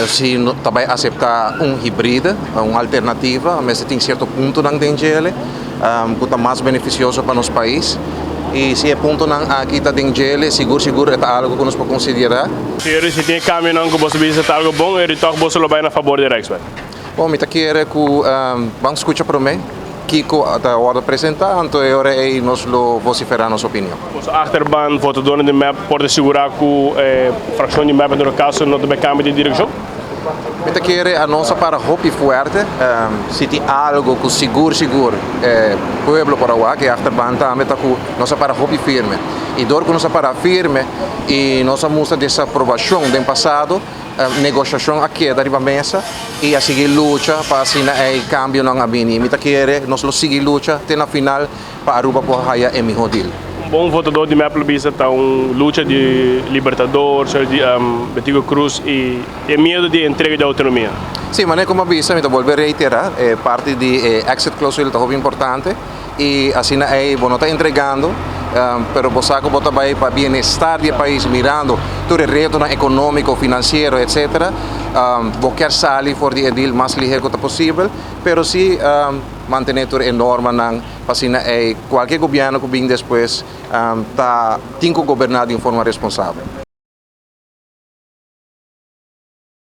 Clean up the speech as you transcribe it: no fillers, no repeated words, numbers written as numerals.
Si ta bay acepta un hibride, un alternativa, mester tin cierto puntonan den dje cu ta mas beneficioso pa nos pais. Y si e puntonan aki ta den dje, sigur sigur ta algo cu nos por considera. Señor, si tin cambionan cu bo ta bisa ta algo bon, y toch bo lo bay na fabor di Rijkswet? Bon, mi ta kere cu ban scucha prome kico ta wordo presenta, anto e ora ey nos lo vocifera nos opinion. Boso achterban, votadornan di MEP, por sigura cu e fraccion di MEP, en todo caso, no ta cambia di direccion? Mi ta kere nos a para hopi fuerte, si tin algo cu sigur sigur pueblo por wak, cu achterban tambe ta cu nos a para hopi firme. Y dor cu nos a para firme y nos a mustra desaprobacion den pasado, negociacion a keda riba mesa y a sigui lucha pa asina e cambionan a bini. Mi ta kere nos lo sigui lucha te na final pa Aruba por haya e miho deal. Un bon votador di MEP bisa ta un lucha di Libertador, di Betico Croes y miedo di entrega di autonomia. Si, mas como bisa, mi ta bolbe reitera, parti di exit clausule ta importante y asina ey bo no ta entregando, pero bo sa cu bo ta bay pa bienestar di pais, mirando tur e reto economico, financiero, etc. Bo kier sali for di e deal mas lihe cu posibel, pero si mantene tur e normanan, pa asina ey cualkier gobierno cu bin despues ta tin cu goberna di un forma responsabel.